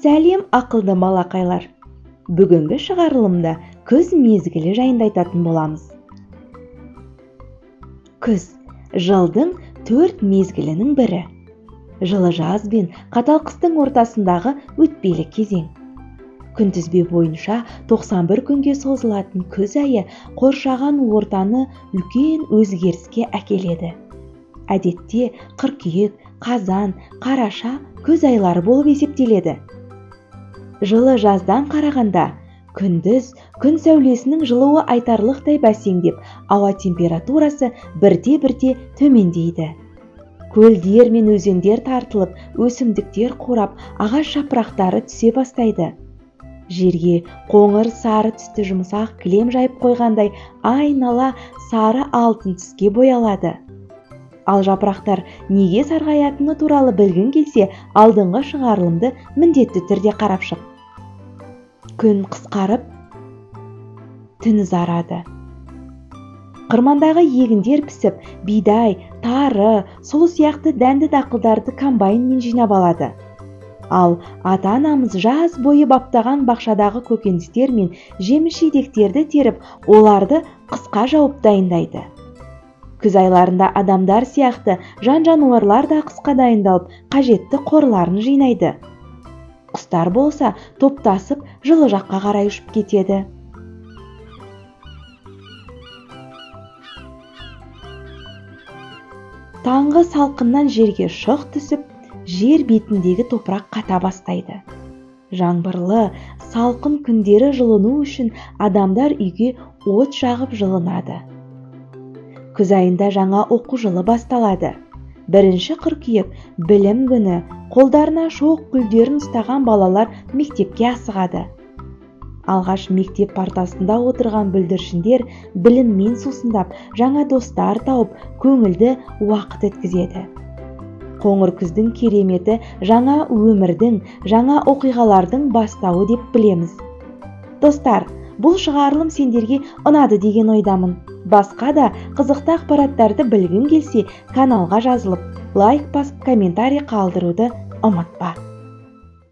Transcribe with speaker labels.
Speaker 1: Сәлем, ақылды малақайлар! Бүгінгі шығарылымда күз мезгілі жайында айтатын боламыз. Күз жылдың 4 мезгілінің бірі. Жылы жаз бен қатал қыстың ортасындағы өтпелі кезең. Күнтізбе бойынша 91 күнге созылатын күз айы қоршаған ортаны үлкен өзгеріске әкеледі. Әдетте қыркүйек, қазан, қараша күз айлары болып есептеледі. Жылы жаздан қарағанда күндіз күн сәулесінің жылуы айтарлықтай бәсеңдеп, ауа температурасы бірте-бірте төмендейді. Көлдер мен өзендер тартылып, өсімдіктер қурап, ағаш жапырақтары түсе бастайды. Жерге қоңыр сары түсті жұмсақ кілем жайып қойғандай айнала сары алтын түске боялады. Ал жапырақтар неге сарғаятыны туралы білгің келсе, алдыңғы шығарылымды міндетті түрде қарап шық. Күн қысқарып, түн ұзарады. Қырмандағы егіндер пісіп, бидай, тары, сұлы сияқты дәнді дақылдарды комбайнмен жинап алады. Ал ата-анамыз жаз бойы баптаған бақшадағы көкөністер мен жеміс-жидектерді теріп, оларды қысқа жауып дайындайды. Күз айларында адамдар сияқты жан-жануарлар да қысқа дайындалып, қажетті қорларын жинайды. Құстар болса, топтасып жылы жаққа қарай ұшып кетеді. Таңғы салқыннан жерге шық түсіп, жер бетіндегі топырақ қата бастайды. Жаңбырлы, салқын күндері жылыну үшін адамдар үйге от жағып жылынады. Күз айында жаңа оқу жылы басталады. 1 қыркүйек білім күні, қолдарына шоқ гүлдерін ұстаған балалар мектепке асығады. Алғаш мектеп партасында отырған бүлдіршіндер біліммен сусындап, жаңа достар тауып, көңілді уақыт өткізеді. Қоңыр күздің кереметі жаңа өмірдің, жаңа оқиғалардың бастауы деп білеміз. Достар, бұл шығарылым сендерге ұнады деген ойдамын. Басқа да қызықты ақпараттарды білгің келсе, каналға жазылып, лайк басып, комментарий қалдыруды ұмытпа.